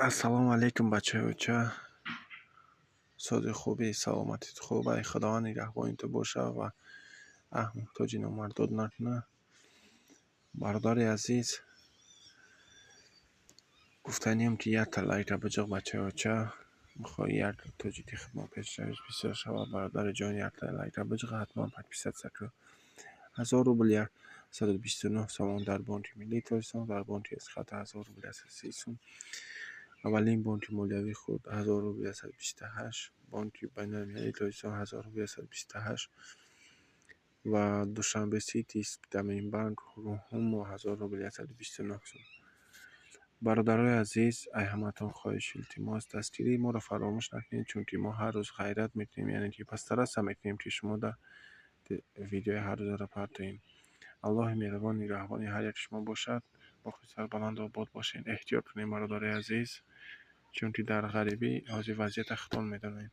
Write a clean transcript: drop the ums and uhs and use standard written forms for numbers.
Ассалому алайкум, бачаҳои сози хуби, саломатит хуб, ай Худованд нигаҳбони ту боша ва аҳ муҳтоҷи номардод накуна. Бародари азиз, гуфтанием, ки якта лайка биҷиқ, бачаҳоча. Мехоҳӣ як тоҷики хидмат пешравиш бисёр шавад, бародари ҷон, якта лайка биҷиқ, ҳатман подписаться кун. 1000 рубл 129 сомон дар Бонки Миллии Тоҷикистон, дар бонки Эсхата 1000 рубл 130 сум. Аввалин бонки молиявии худ 1000 рубл 128, Бонки Байналмилалии Тоҷикистон 1000 рубл 128 ва Душанбе Сити, Спитаменбанк, Ҳумо 1000 рубл 129 сум. Бародарои азиз, ай ҳаматон хоҳиш, илтимос, дастгирии моро фаромӯш накунед, чунки мо ҳар рӯз ғайрат мекунем, яъне ки постараться мекунем, ки шумо дар видеои ҳаррӯзаро партоем. Аллоҳи меҳрубон нигаҳбони ҳар яки шумо бошад. Боқи сарбаланду обод бошед. Эҳтиёт кунед, бародарои азиз, чунки дар ғарибӣ ҳозир вазъията худтон медонед.